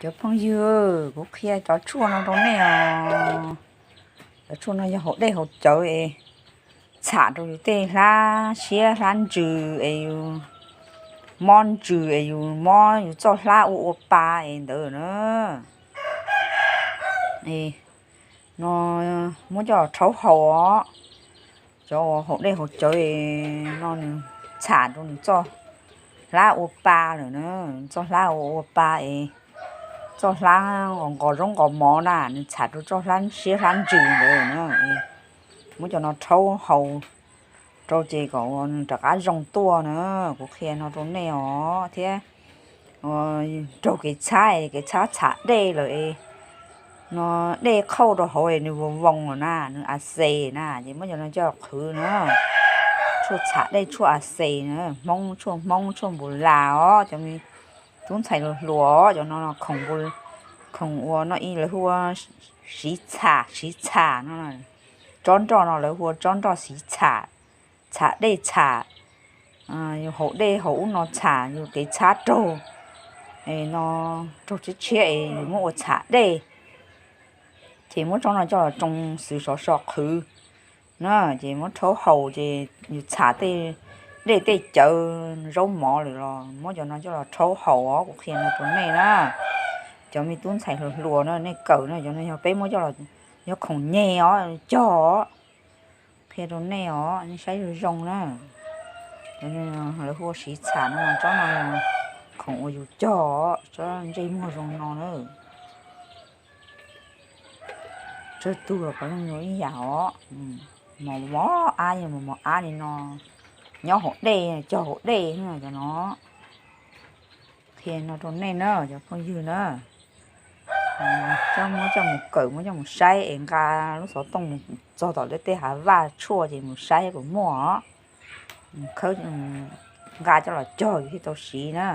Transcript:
Cov phooj ywg, kuv qhia cov tshuaj no rau nej os. Cov tshuaj no yog haus dej haus cawv es txham rau yus tej hlab siab hlab ntsws es yus mob ntsws es yus mob yus txoj hlab ua ua pa es ntawd na. No muab coj los rhaub haus os. Cov uas haus dej haus cawv no nws txham rau nws txoj hlab ua pa lawm na, txoj hlab ua ua pa es txoj hlab nqos zaub nqos mov na, nws txham rau txoj hlab siab hlab ntsws ntawd na. Muab cov no rhaub haus rau ces kom nws rov qab zoo tuaj na. Kuv qhia no rau nej os thiab. Raug kev txhab, kev txhab txham dej lawm es no dej qhauj rau hauv es nws voos voos lawm na, nws a xes na, ces muab cov no coj qhwv na. Tshuaj txham dej tshuaj a xes na, Hmoob tshuaj Hmoob tshuaj npus las os, cov me tub ntxhais hluas hluas os, cov no khoom ua no ib lawv hu ua siv txham, siv txham no. Tsob nroj no lawv hu ua tsob nroj siv txham, txham dej txham. Yus haus dej haus ub no txham yus kev txhab raug, no raug tshiab tshiab es yus muab ua txham dej. Ces muab tsob no coj los tsoo xwv sov so qhwv na, ces muab rhaub haus ces yus txham tej dej tej cawv zaub mov lawm los muab cov no coj los rhaub haus os, kuv qhia no rau nej na. Cov me tub ntxhais hluas hluas na, nej kawm na, cov no yog peb muab coj los, yog khoom nyeg os, cog os. Qhia rau nej os, nej saib zoo zoo na. Lawv hu ua siv txham no, tsob no khoom uas yus cog, tsob ntsej muag zoo no na. Tsawg tug los puav leej zoo ib yam os. Mos mos ab, yog mos mos ab li no, nyob hauv dej, cog hauv dej cov no. Qhia no rau nej na cov phooj ywg na. Coj muab coj mus kawm, muab coj mus saib es nqa lub xov tooj mus txog tom lawv tej hav vaj tshuaj ces mus saib puas muaj os. Khawb, nqa coj los cog yus thiaj tau siv na.